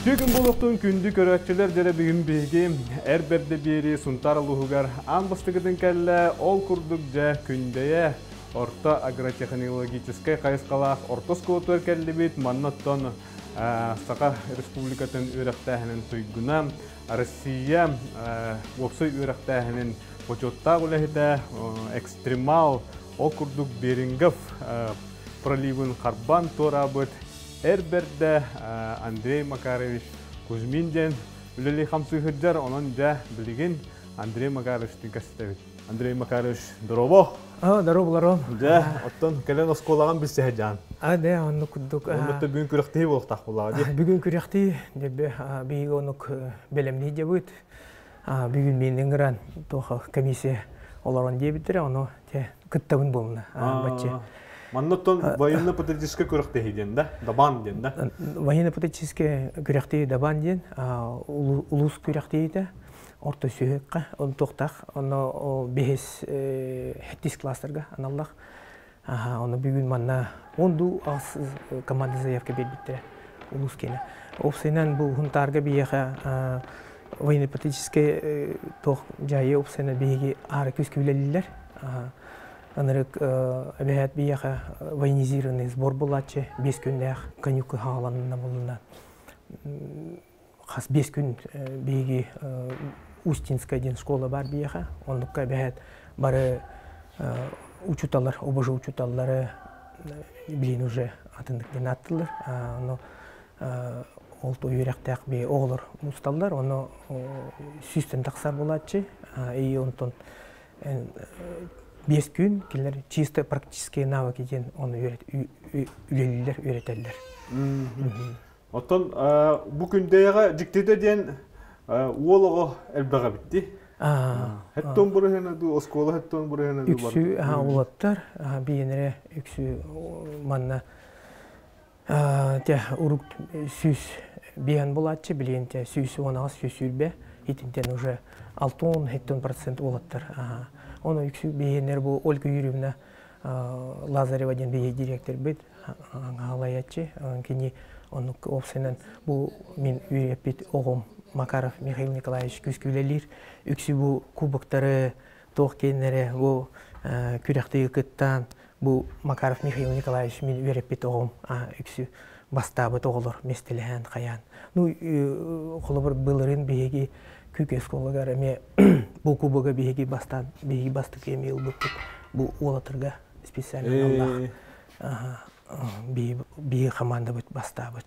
Үтүө күн буолуохтун күндү көрөөччүлэр дьэрэ бүгүн биһиги эр бэрдэ биэри Сунтаар улууһугар аан бастакытын кэллэ. Ол курдук дьэ Күндэйэ орто агротехнологическай хайысхалаах орто оскуолатыгар кэллибит. Манна оттон Саха Республикатын үөрэхтээһинин туйгуна, Россия уопсай үөрэхтээһинин бочуоттаах үлэһитэ, экстремал, ол курдук Берингов проливын харбаан туораабыт эр бэрдэ Андрей Макарович Кузьмин диэн үлэлии хамсыы сылдьар, онон дьэ билигин Андрей Макаровичтыын кэпсэтэбит. Андрей Макарович, здорово! А, здорово, Дьэ, оттон кэлэн оскуолаҕын билсэһэ дьаан. А, дэ, оннук курдук. Оннук бүгүн күрэхтии буолуохтаах буоллаҕа дии. Бүгүн күрэхтии, дебе, биһиги оннук бэлэмнии дьабыт. Бүгүн мин ыҥыран туох комиссия олорон диэбиттэрэ, ону те кыттабын буолна. Бачча. Манна оттон военно-патриотическай күрэхтэһии диэн да, дабаан диэн да? Военно-патриотическай күрэхтэһии дабаан диэн улуус күрэхтэһиитэ орто сүһүөххэ онтуохтаах онно бэһис хэттис класстарга аналлаах ону бүгүн манна онду аҕыс команда заявка биэрбиттэрэ улуус киэнэ уопсайынан бу Хунтаарга биһиэхэ военно-политическай туох дьайыы уопсайынан биһиги аара күүскэ үлэлииллэр ынырык эбэһээт биһиэхэ военизированный сбор буолааччы 5 күннээх каникул хааланна булунна хас 5 күн биһиги Устинская диэн школа бар биһиэхэ. Оннукка эбэһээт бары учууталлар, ОБЖ учууталлары билин уже атыннык диэн ааттыыллар. Ону ол үөрэхтээх би оҕолор мусталлар, ону сүүстэн тахсар буолааччы. И онтон 5 күн кинилэр чисто практические навыки диэн ону үлэлииллэр, үөрэтэллэр. Оттон бу Күндэйэҕэ дьиктитэ диэн уол оҕо элбэх эбит дии. Хэттон бырыһына дуу, оскуола хэттон бырыһына дуу Үксү уолаттар биэнэрэ үксү манна те урук 105 булааччы, билиэн те 118, 120 итинтэн уже 60-70% уолаттар. Оны үксү биэнэр бу Ольга Юрьевна Лазарева диэн биһиги директорбит аҕалайаччы. Кини оннук уопсайынан бу мин үөрэппит оҕом Макаров Михаил Николаевич күүскэ үлэлиир. Үксү бу кубоктары туох киэннэрэ бу күрэхтэһиигэ кыттан бу Макаров Михаил Николаевич мин үөрэппит оҕом үксү бастаабыт оҕолор миэстэлэһэн хайаан. Ну холобур былырыын биһиги Күүкэй оскуолугар эмиэ бу кубога биһиги бастаан биһиги бастакы эмиэ ылбыппыт бу уолаттарга специально аналлаах биһиги командабыт бастаабыт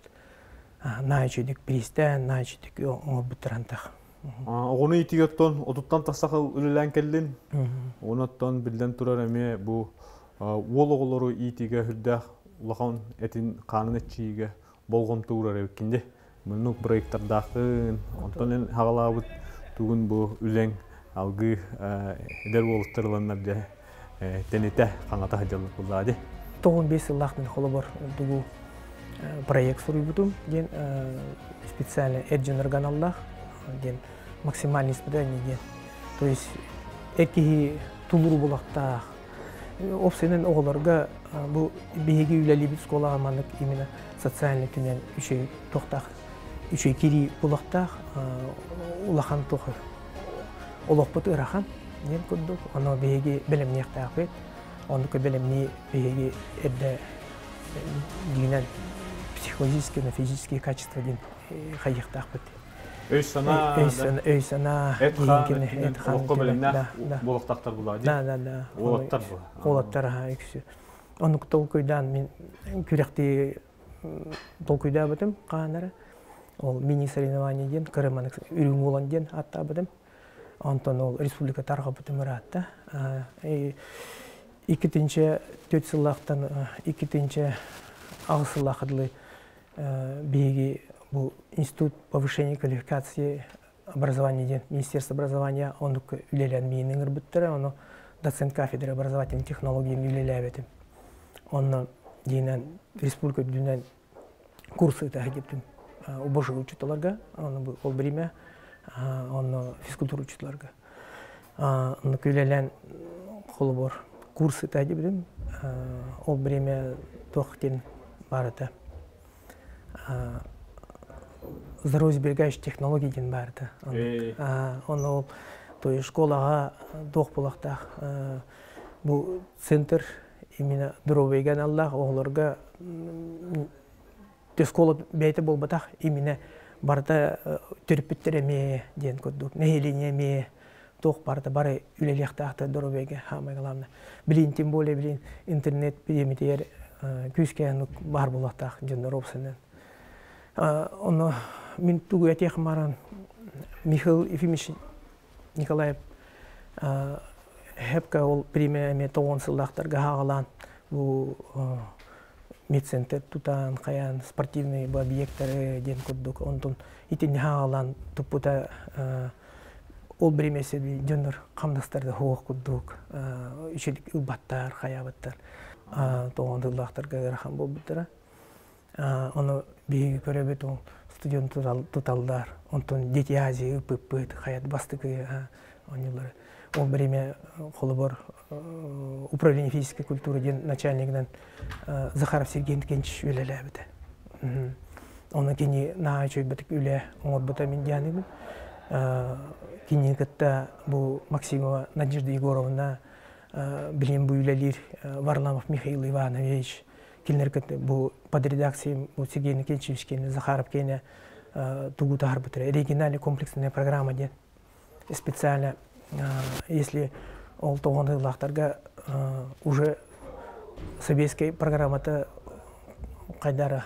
наһаа үчүгдүк бириистээн наһаа үчүгдүк оҥорбуттарантах Оҕону иитигэ оттон отуттан тахса үлэлээн кэллин. Онон биллэн турар эмиэ бу уол оҕолору иитиигэ үрдээх улахан этин хаанын эччиигэ болҕомто уурар эбиккин дии. Муннук проектордааххын, онтон эн хаҕалаабыт тугун бу үлэҥ алгыы эдэр уолаттар ыланнар дьэ тэнитэ хаҥата сылдьаллар буоллаҕа дии. 95 сыллаах мин холобур тугу проект суруйбутум диэн специально эр дьоннорго аналлаах диэн максимальное испытание диэн. То есть эр киһи тулууру булахтаах. Уопсайынан оҕолорго бу биһиги үлэлиибит школаҕа маннык именно социальный түнэн үчүгэй туохтаах үчүгэй кирии булахтаах улахан туох олохпут ыарахан диэн курдук ону биһиги бэлэмниэхтээхпит оннук бэлэмнии биһиги эрдэ дьиҥинэн психологические на физические качества диэн хайыахтаахпыт Өй-санаа, өй-санаа, эт-хаан олоххо бэлэмнээх буолуохтаахтар булаа дии. Да, да, да. Уолаттар була. Уолаттар аха үксү. Оннук толкуйдаан мин күрэхтии толкуйдаабытым хаанара. Ол мини-соревнование диэн Кырыманык үрүҥ уолан диэн ааттаабытым. Онтон ол республика тарҕаппытым ыраатта. Иккитинче 4 сыллаахтан иккитинче аҕыс сыллаахха дылы биһиги бу институт повышения квалификации образования диэн министерство образования оннук үлэлээн миин ыҥырбыттара ону доцент кафедры образовательной технологии үлэлээбитим онно диинэн республика үрдүнэн курс ыыта сылдьыбытым ОБЖ учууталарга ону ол бириэмэ онно физкультура учууталарга оннук үлэлээн холобур курс ыыта сылдьыбытым ол бириэмэ туох диэн баар этэ. Здоровье сберегающих технологий диэн баарда. Оны ол то есть школаға туох булахтаах бу центр именно здоровьега аналлаах оҕолорго школа бэйэтэ буолбатах именно барыта төрөппүттэр эмиэ диэн курдук нэһилиэнньэ эмиэ туох барыта бары үлэлиэхтаахтар здоровьега самое главное билин тем более билин интернет бириэмитигэр күүскэ баар буолуохтаах дьоннор уопсайынан. Ону мин тугу этиэх баран Михаил Ефимович Николаев хепка ол премия эмиэ тоҕон сыллаахтарга хаалаан бу медцентр тутаан хайаан спортивный бу объекттары диэн курдук онтон итини хаалаан туппута ол бириэмэси дьоннор хамнастарда хуох курдук үчүгэй ылбаттар хайаабаттар тоҕон тыллаахтарга ыарахан буолбуттара. Ону биһиги көрөбүт ол студент туталлар. Онтон Дети Азии ыппыппыт, хайат бастакы оонньуулары. Ол время холобор управление физической культуры диэн начальнигынан Захаров Сергей Иннокентьевич үлэлээбитэ. Оны кини наһаа үчүгэйбитик үлэ оҥорбута мин дианыбын. Кини кытта бу Максимова Надежда Егоровна билим бу үлэлиир Варламов Михаил Иванович кинилэр кытта бу под редакцией бу Сергей Никитичевич киэнэ Захаров киэнэ тугу таһарбыттара региональная комплексная программа диэн специально если ол тоҕон ыылаахтарга уже советскай программата хайдара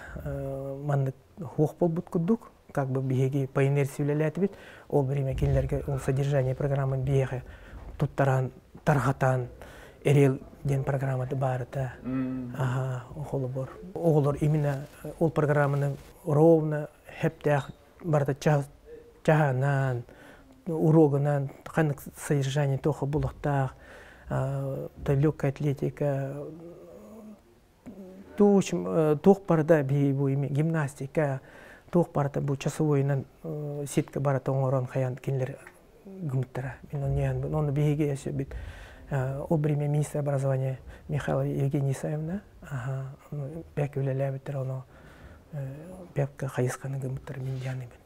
маннык хуох буолбут курдук как бы биһиги по инерции үлэлээтибит ол время кинилэргэ ол содержание программы биһиэхэ туттаран тарҕатан эрэл диэн программата баарыта аха холобур оҕолор именно ол программаны ровно хептээх барыта чаһанан уруогунан ханнык содержание туох булуохтаах легкая атлетика туох барыта бу гимнастика туох барыта бу часовойунан сетка барыта оҥорон хайан кинилэр гымыттара мин ону биһиги өсөбүт ол время министр образования Михаила Евгения Исаевна бэк үлэлээбиттэр ону бэккэ хайысханы гымыттар мин дианыбын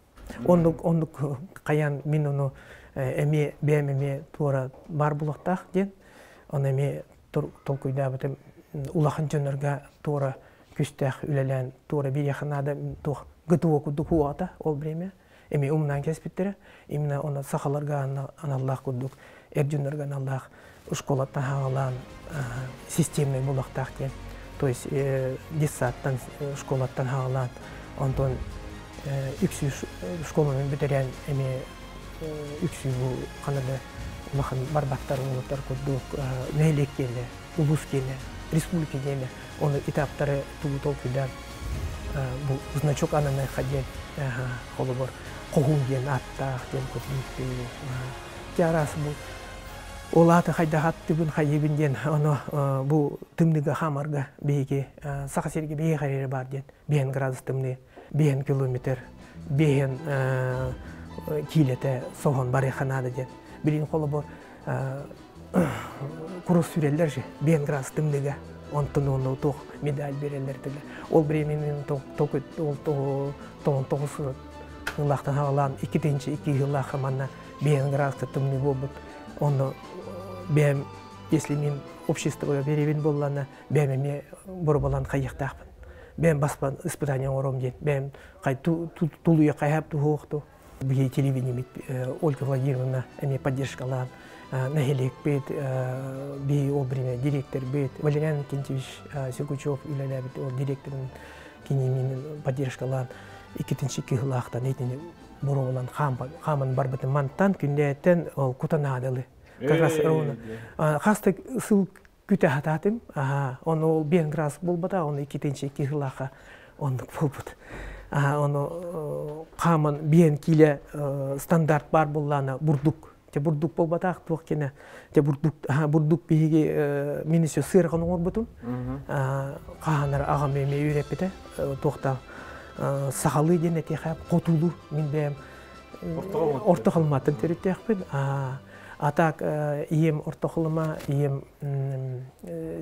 оннук оннук хайан мин ону эмиэ бэйэм эмиэ туора бар булуохтаах диэн ону эмиэ толкуйдаабытым улахан дьоннорго туора күстээх үлэлээн туора бириэхэ наада туох ГТО курдук уоҕата ол время эми умнаан кэспиттэрэ именно оны сахаларга аналлаах курдук эр дьоннорго аналлаах школаттан хаалаан системный булуохтаах диэн то есть детсадтан школаттан хаалаан онтон үксүү школаны бүтэрэн эми үксүү бу ханада улахан барбаттар уолаттар курдук нэһилиэк киэнэ улуус киэнэ республика киэнэ ону этаптары тугу толкуйдаан бу значок ананыахха диэн холобур хоһуун диэн ааттаах диэн курдук араас бу ол ааты хайдах аттыбын хайыбын диэн ону бу тымныга хаамарга биһиги Саха сиргэ биһиги харьера бар диэн биһэн градус тымныы биһэн километр биһэн киилэтэ соһон барыха наада диэн билин холобур курус сүрэллэр же биһэн градус тымныга онтон онно туох медаль береллер тиле ол времени ол тоҕон тоҕус ыллаахтан хаалаан икки тыһыынча икки ыһыылаахха манна биһэн градуска тымныы буолбут онно бэйэм если мин обществоға беребин буоллана бэйэм эмиэ боробалаан хайыахтаахпын бэйэм баспан испытание оҥором диэн бэйэм тулуйа хайап туһуохту биһи телевидениебит Ольга Владимировна эмиэ поддержкалаан нэһилиэкпит биһи ол время директорбит Валериан Иннокентьевич Сергучев үлэлээбит ол директорын кинимин поддержкалаан иккитинчи кыһылаахтан итини боруобалаан хааман барбытым мантан күннээттэн ол кутанаадалы как раз ровно хаста сыл күтэ хатаатым ону ол биэн градус буолбата ону иккитинчи кыһылаахха оннук буолбут ону хааман биэн киилэ стандарт баар буоллаана бурдук те бурдук буолбатах туох кине те бурдук бурдук биһиги мин еще сыархан оҥорбутум хаһанар аҕам эмиэ үөрэппитэ туохта сахалыы диэн этиэхэ хотуулуу мин бэйэм орто халыматтан төрүттээхпин а так ийэм орто халыма ийэм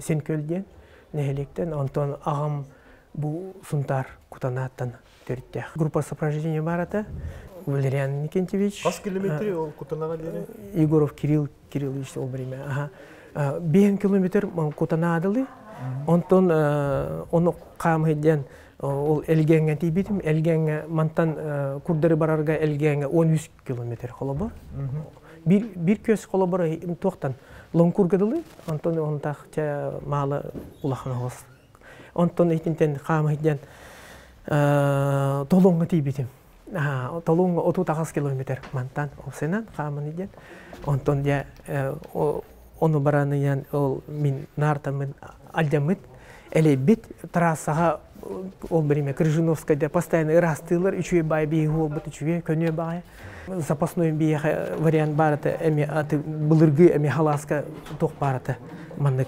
Сенкөл диэн нэһилиэктэн онтон аҕам Бу Сунтаар Кутанааттан төрүттээх. Группа сопровождения барата Валериан Никентьевич. Хас километр ол Кутанаҕа диэри? Егоров Кирилл Кириллович ол время. Ага. 5 километр Кутанаадылы. Онтон ону хаамыйден ол Элгеҥҥэ тиийбитим. Элгеҥҥэ мантан курдары барарга Элгеҥҥэ 13 километр холобур. Бир, бир көс холобур туохтан Лоҥкурга дылы, онтон онтах маала улахан оҕус. Онтон итинтэн хаамыйден Толоҥҥо тиийбитим. Толоҥҥо 38 километр мантан ол хааман диэн. Онтон дьэ ону бараныйан ол мин наартаммын алдьаммыт элэйбит трассаҕа ол бириме Крыжиновскайда постоянно ырастыылар үчүгэй баай биһи буолбут үчүгэй көнүө баҕайы запасной биэхэ вариант баарата эми аты былыргы эми халааска туох баарата маннык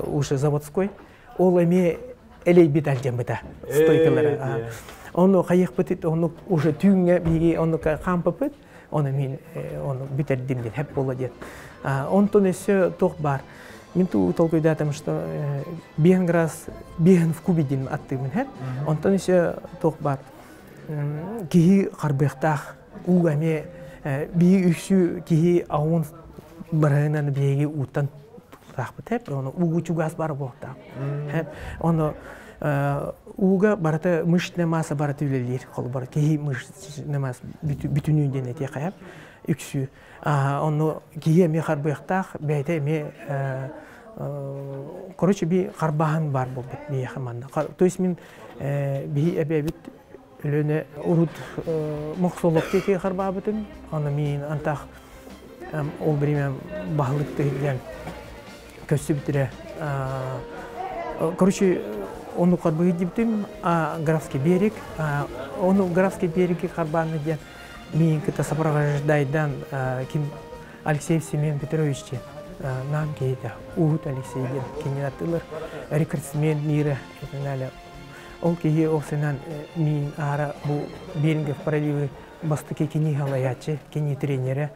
уже заводской ол эмиэ элэйбит алдьаммыта стойкалара ону хайыахпыт ону уже түүҥҥэ биһиги оннук хаампыппыт ону мин ону бүтэрдим диэн хэп буола диэн онтон өссө туох баар мин туу толкуйдаатым что биэн грас биэн в кубе диэн аттыыбын хэп онтон өссө туох баар киһи харбыахтаах ууга эмиэ биһи үксү киһи аҕуун барыһынан биһиги ууттан тутаахпыт хэп ону уугу чугас бар буолуохтаах хэп ону ууга барыта мышечная масса барыта үлэлиир холобур киһи мышечная масса бүтүнүү диэн этиэхэ хэп үксүү онно киһи эмиэ харбыахтаах бэйэтэ эмиэ короче би харбааһын баар буолбут биһиэхэ манна то есть мин биһи эбээбит Өлөнө урут мохсолок диэки харбаабытым. Аны миин антах ол время баһылык тыһыллан көссүбүтүрэ. Короче, ону харбыы дибитим, Графский берег. Ону Графский береги харбааны диэн миин кыта сопровождайдан ким Алексей Семен Петрович диэн нам киһитэ Уһут Алексей диэн кинини аттылар рекордсмен мира и так далее. Ол киһи ол сынан миин аара бу Берингов проливы бастакы кини халаячы, кини тренерэ.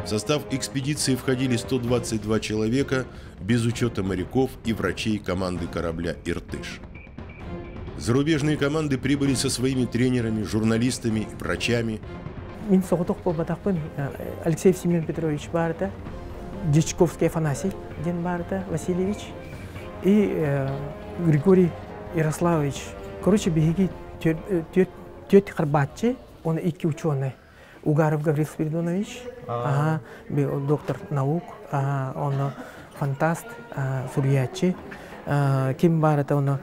В состав экспедиции входили 122 человека, без учета моряков и врачей команды корабля «Иртыш». Зарубежные команды прибыли со своими тренерами, журналистами, врачами. Мин соҕотох буолбатахпын Алексей Семен Петрович баарта, Дьячковский Афанасий диэн баарта Васильевич и Григорий Ярославович. Короче, биһиги түөрт харбааччы, он икки ученый. Угаров Гаврил Спиридонович, ага, доктор наук, он фантаст, суруйааччы. Ким бар это он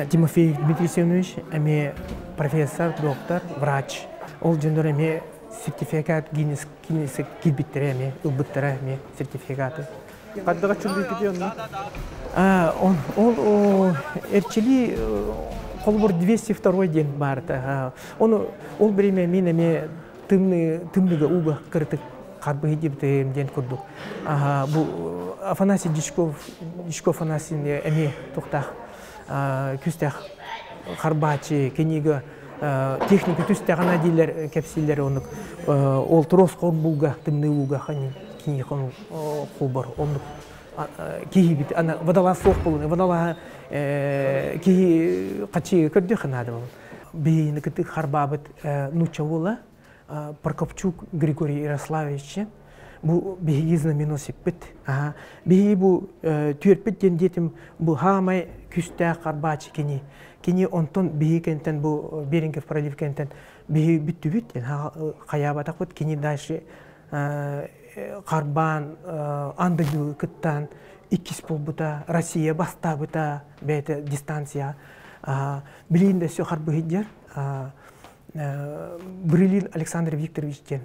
Тимофей Дмитрий Семенович, эми профессор, доктор, врач. Ол дьоннор эми сертификат Гиннес Гиннес килбиттэрэ эми ылбыттара эми сертификаты. Хаддаға чүлдү онно? Он ол эрчили холбур 202 день барта. Он ол время мин эми тымны тымныга уга кырытык харбыһы дибитем диэн курдук. Бу Афанасий Дичков Дичков Афанасий эми тухтах күстэх харбаачы кенига техника түстэҕина дииллэр кэпсииллэр оннук ол трос холбууга тымныы ууга кини холбор оннук киһибит ана водолаз суох болун водолаһа киһи хачы көрдүөх наада болун биһини кытык харбаабыт нуучча уола Прокопчук Григорий Ярославович бу биһиги знаменосиппит биһиги бу түөрпүт диэн диэтим бу хаамай күстээх харбаачы кини кини онтон биһиги кэнтэн бу Берингов пролив кэнтэн биһиги бүттүбүт хайаабатахпыт кини дальше харбаан андыгы кыттан иккис буолбута Россия бастаабыта бэйэтэ дистанция билигин да өссө харбыһыддьар Брилин Александр Викторович диэн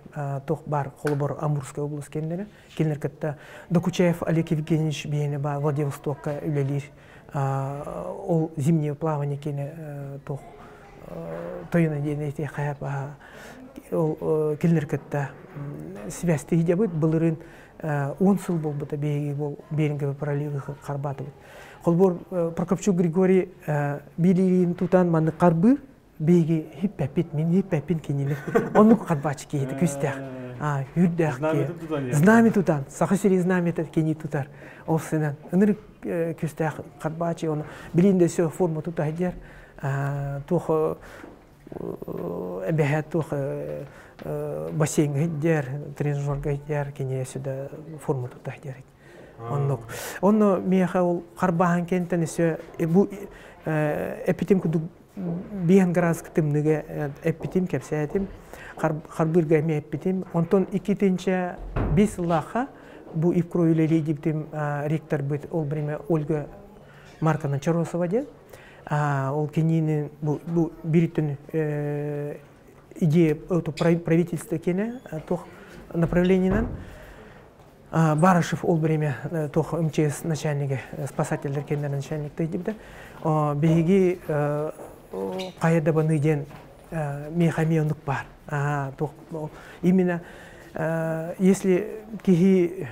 туох баар холобур Амурская область кэннэрэ кинилэр кытта Докучаев Олег Евгеньевич биһиэнэ баар Владивостокка үлэлиир ол зимнее плавание киэнэ туох тойуна диэн этиэхэ Ол кинилэр кытта связьты хидябыт былырын 10 сыл болбута биһиги бол Беринговый проливы харбаатыбыт. Холбор Прокопчук Григорий билиин тутан манны карбы биһиги хиппэппит, мин хиппэппин кинини. Оннук харбаачы киһити күстээх. Үрдээх ки. Знамя тутан, Саха сири знамя кини тутар. Ол сынан ынырык күстээх харбаачы оны билин де все форма тута дер. Туох эбэһэ туох бассейнга дер, тренажерга дер, кини сюда форма тута дер. Оннук. Онно миэхэ ол харбааһын кентэн өссө бу эпитим кудук биэн градус тымныга эппитим, кэпсээтим, харбыырга эми эппитим. Онтон иккитинче бес сыллаахха бу ИПКРО үлэлии дибитим ректор быт ол время Ольга Марковна Чоросова диэн. Ол кинини бу биритин идея правительства кене тох направлениенен Барышев ол время тох МЧС начальниги, спасательдер кендер начальник дибде. Биһиги кайда баны ден мехамионук бар. Именно если киһи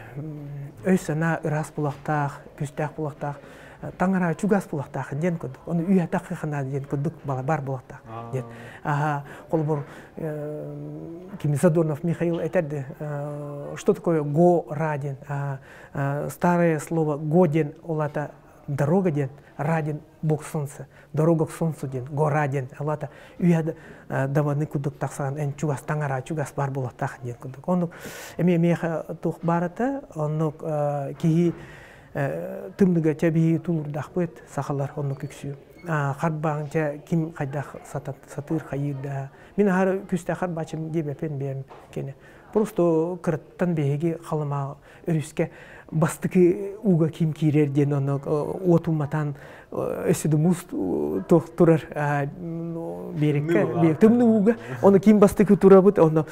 өй сана ырас булактаах, күстәэх булактаах, таңара чугас булактаах ден кудук. Оны үйә тақыхана ден кудук бар булактаах. Ден. Ага, холбор ким Задорнов Михаил этерди, что такое го-радин? Старое слово годен олата дорога ден, радин бог солнца, дорога к солнцу ден, горадин, алата үйә даваны кудук тақсан, эн чугас таңара, чугас бар булактаах ден кудук. Онук эме меха тух барата, онук киһи тымныга тәбии тулурдахпыт сахалар оннук үксүү. Харбаң тә ким хайдах сатыр хайырда. Мин хар күстә харбачым дебепен бем кене. Просто кырыттан беги халыма өрүскә бастыкы уга ким кирер ден оны отуматан өсүдү муз турар берекке тымны уга оны ким бастыкы турабыт оны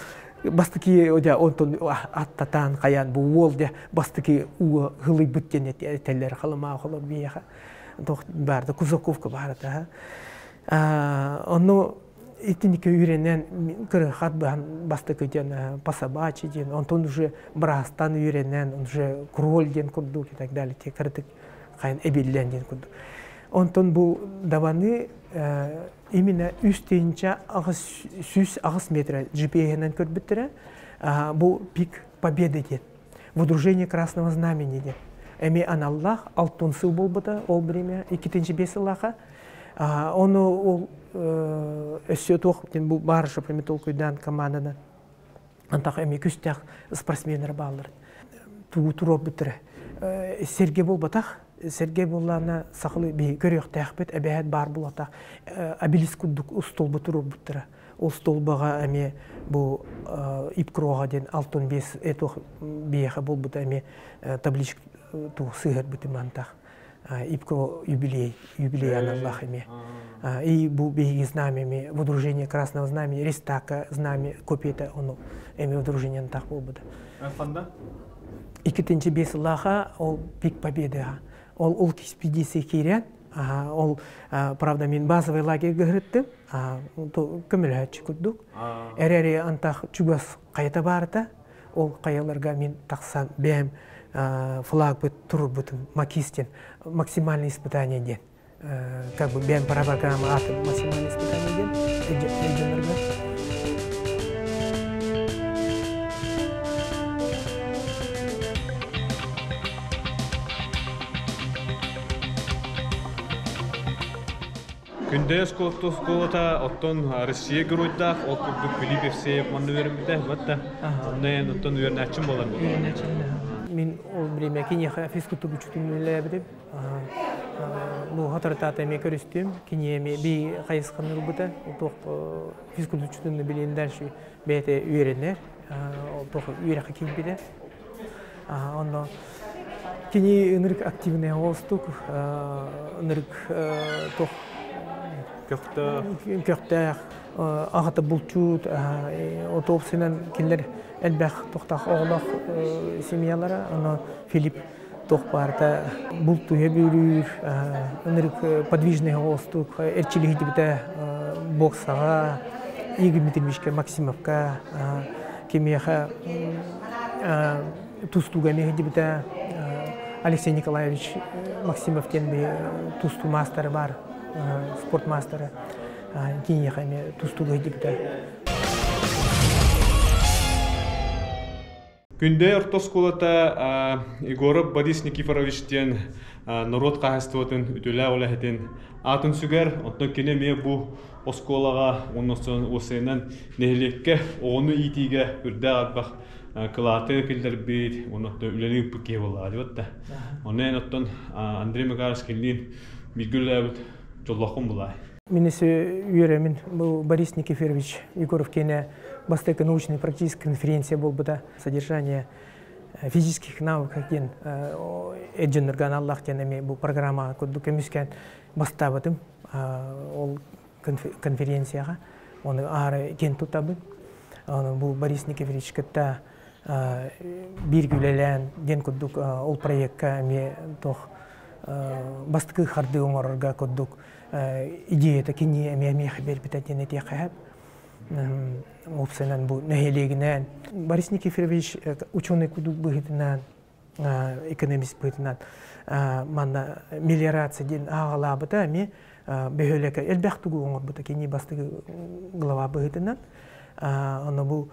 бастыки одя онтон аттатан каян бу уол де бастыки уга хылый бүттен этелер халыма холор бияха тох барды Кузаковка барды. Ону итиннике үйренен кыры хат бастыкы ден пасабачи ден, онтон уже брастан үйренен, уже кроль ден курдук и так далее, те кырытык кайын эбиллен ден курдук. Онтон бу даваны именно үстенче агыс сүз агыс метр GPS-нен көрбүттүрэ. Бу пик победы ден. Водружение Красного Знамени ден. Эми аналлах алтын сыл болбута ол время иккитинчи бес сыллаха. Оны ол өссө туох ден бу барышы толкуйдан командадан. Антах эми күстәх спортсменер баалар. Тугу туруп бүтүрэ. Сергей болбатах, Сергей боллана сахалы би көрөктәхбит, әбәһәт бар булатах. Обелиск кудук столбы туруп бүттүрэ. Ол столбага эми бу ИПКРОга ден алтын бес этох биэхэ болбута эми табличка ту сыгыр бүтүм антах. ИПКРО юбилей, юбилей аналлах эми. И бу биһиги знамями, водружение Красного Знамени, Рестака знамя, копията ону эми водружение антах болбута. Ханда? Иккитинчи бес сыллаха ол пик победы. Ол ол экспедиция кирен, ол, правда, мин базовый лагерь гырыттым, көмөлөчү курдук. Эрери антах чугас кайта барыта, ол каяларга мин таксан бэм флаг быт турбутум макистен, максимальное испытание ден. Как бы бэм программа атом максимальное испытание ден. Күндәс школата оттон Россия геройдах, ол курдук Филипп Евсеев манны вермите, батта. Оннан оттон үйрәнәчен болар. Мин ол время кинеха физкультура үчүтүнүләбидим. Бу хатыртата ме көрүстүм, кинеме би кайыскан рубута, тох физкультура үчүтүнү билен дальше бете үйрәнер, ол тох үйрәхе килбиде. Онно кини ынырык активный остук, ынырык тох Көктәк, ағаты булчут, отопсынан кинлер элбэх тохтах оғлах семьялара, аны Филипп тох барта булту хебүрүр, ынырык подвижный остук, эрчилих дибите боксага, Игорь Дмитриевичка Максимовка кимиэхэ тустууга эмиэ сылдьыбыта Алексей Николаевич Максимов диэн тустуу маастара баар, спорт маастара киниэхэ эмиэ тустууга сылдьыбыта. Күндэйэ орто оскуолата Егоров Борис Никифорович диэн норуот хаһаайыстыбатын үтүөлээх үлэһитин аатын сүгэр. Оттон кини эмиэ бу оскуолаҕа уонна уопсайынан нэһилиэккэ оҕону иитиигэ үрдээх элбэх кылааты киллэрбит уонна үлэни ыыппыт киһи буоллаҕа диэбит да. Онон эн оттон Андрей Макарович кинилиин бииргэ үлэлээбит дьоллооххун булаай. Мин өссө үөрэмин бу Борис Никифорович Егоров киэнэ бастакы научный практическая конференция буолбута содержание физических навыков диэн эдьэннэргэ аналлаах диэн эмиэ бу программа курдук көмүскээн бастаабытым ол конференцияҕа ону аары киэн туттабын ону бу Борис Никифорович кытта бииргэ үлэлээн диэн курдук ол проекка эмиэ туох бастакы хардыы оҥорорго курдук идеята кини эмиэ миэхэ биэрбитэ диэн этиэххэ сөп. Уопсайынан бу нэһилиэгинэн Борис Никифорович ученый кудук быһыытынан экономист быһыытынан манна мелиорация диэн ааҕалаабыта эмиэ бөһүөлэккэ элбэх тугу оҥорбута кини бастакы глава быһыытынан ону бу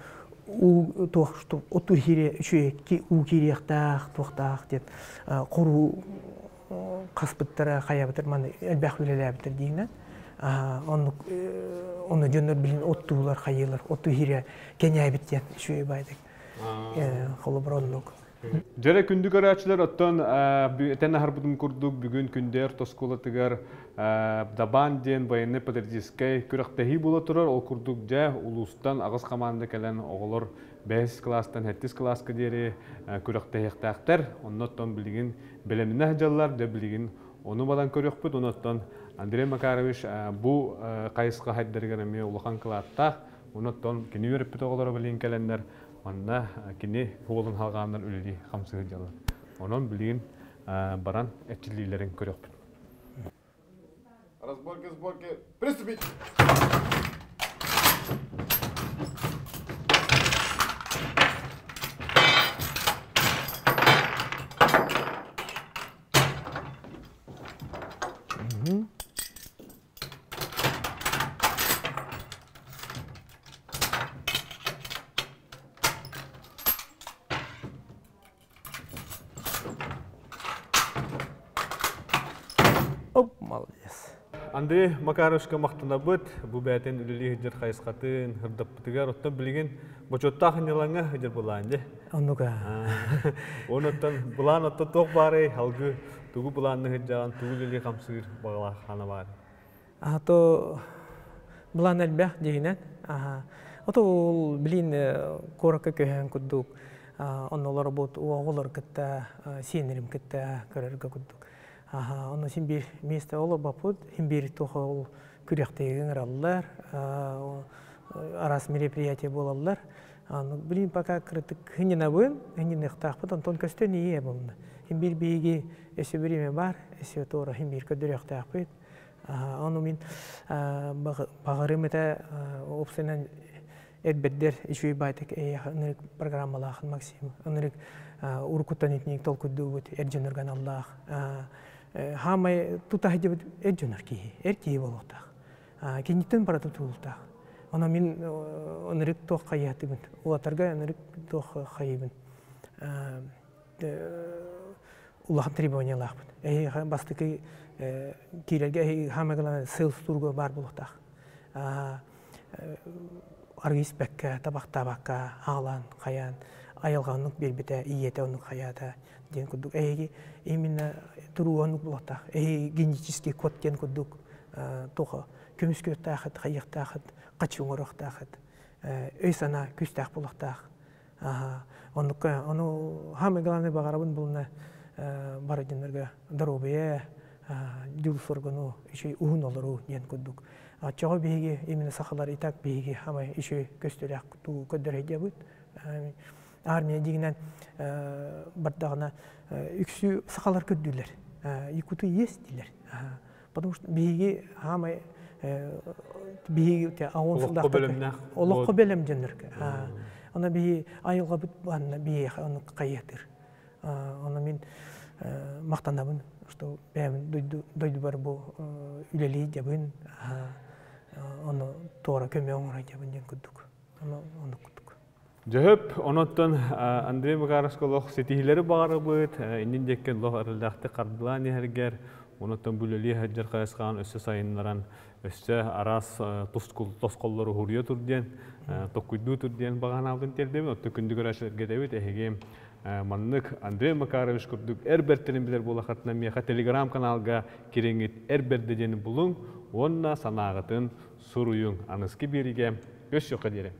уу туох оту киириэ үчүгэй уу киириэхтээх туохтаах диэн хоруу хаспыттара хайабытыр маны элбэх үлэлээбиттэр диинэн оннук ону дьоннор билин оттуулар хайыылар отту иһирэ кэнээбит диэн үчүгэй байдык холобур оннук. Дьэрэ күндү көрөөччүлэр оттон этэн аһарбытым курдук бүгүн Күндээр оскуолатыгар Дабаан диэн военнай патриотическай күрэхтэһии буола турар. Ол курдук дьэ улуустан аҕыс хамаанда кэлэн оҕолор бэһис кылаастан сэттис кылааска диэри күрэхтэһиэхтээхтэр. Онно оттон билигин бэлэмнэнэ сылдьаллар. Дьэ билигин ону балан көрүөхпүт. Онон Андрей Макарович бу хайысха хайдарыгар эмиэ улахан кылааттаах. Онон кини үөрэппит оҕолоро билигин кэлэннэр манна кини уолун халҕааннар үлэлии хамсыы сылдьаллар. Онон билигин баран эрчиллиилэрин көрүөхпүт. Разборки, сборки, приступить! Оп, молодец. Андрей Макаровичка махтанабыт, бу бэйэтин үлэлии сылдьар хайысхатын ырдаппытыгар, оттон билигин бочуоттаах ынньалаҥҥа сылдьар былаан дьэ. Оннука. Онуттан былаан оттон туох баарый, алгы тугу былаанны сылдьаҕын, тугу үлэлии хамсыыр баҕалаах хана баар. А то былаан элбэх дьиҥинэн. Ото ол билин куоракка көһөн курдук оннолор бут оҕолор кытта сиэннэрим кытта көрөргө курдук. Ону син биир место олорбоппут, син биир туох ол күрэхтэһиигэ ыҥыраллар, араас мероприятие буолаллар. Билин пока кырытык хынньанабын, хынньаныахтаахпыт, онтон көстөн ийэ буолна. Син биир биһиги өссө бириэмэ бар, өссө туора син биир көрдөрүөхтээхпит. Ону мин баҕарым этэ уопсайынан эрбэрдэр үчүгэй баайтык ынырык программалаахын Максим ынырык уруккуттан итинник толкуйдуубут эр дьоннорго аналлаах хаамай тута сылдьыбыт эр дьоннор киһи эр киһи буолуохтаах киниттэн барыта тутулуктаах онон мин ынырык туох хайыатыбын улатарга ынырык туох хайыбын улахан требованиялаахпын эһиэхэ бастакы киирэргэ эһиги хаамай главное сыл турга баар буолуохтаах арыы испэккэ, табахтаабакка, аалаан, хайаан, айылҕа оннук биэрбитэ, ийэтэ оннук хайаата диэн курдук. Эһиги именно туруу оннук буолуохтаах. Эһиги генетический код диэн курдук туох көмүскүөхтаахыт, хайыахтаахыт, хачы оҥоруохтаахыт, өй-санаа күүстээх буолуохтаах. Оннукка, ону самое главное баҕарабын булна бары дьоннорго доруобуйа, дьул-соргуну үчүгэй уһун олоруу диэн курдук. Оччоҕо биһиги именно сахалар и так биһиги хамай үчүгэй көстүүлээх туу көрдөрөйдебут. Армия дигинэн бардаҕына үксү сахалар көрдүүлэр. Якуты есть диилэр. Потому что биһиги хамай Биһиги те аҕыс Олоххо бэлэмнээх. Олоххо бэлэм дьоннорго. Аны биһи айылҕабыт банна биһиэхэ ону хайыатыр. Ону мин махтанабын, что бэйэм дойдубар бу үлэлии дьабын, ону туора көмө оҥоро дьабын диэн курдук. Ону курдук. Дьөһөп, онуттан Андрей Макаровска олох ситиһиилэри баҕарабыт, иннин диэкки олох эрэллээхтик хардылаан иһэргэр, онуттан бу үлэлии сылдьар хайысхаҕын өссө сайыннаран, өссө араас тосхоллору уһуруйа тур диэн, токкуйдуу тур диэн баҕа санаабытын тиэрдэбин. Оттон күндү көрөөччүлэргэ этэбит, эһиги маннык Андрей Макарович курдук эр бэртэрин билэр буолаххытына миэхэ телеграм-каналга кириҥҥит эр бэрдэ диэни булуҥ уонна санааҕытын суруйуҥ. Аныгыскы биэриигэ көрсүөххэ диэри.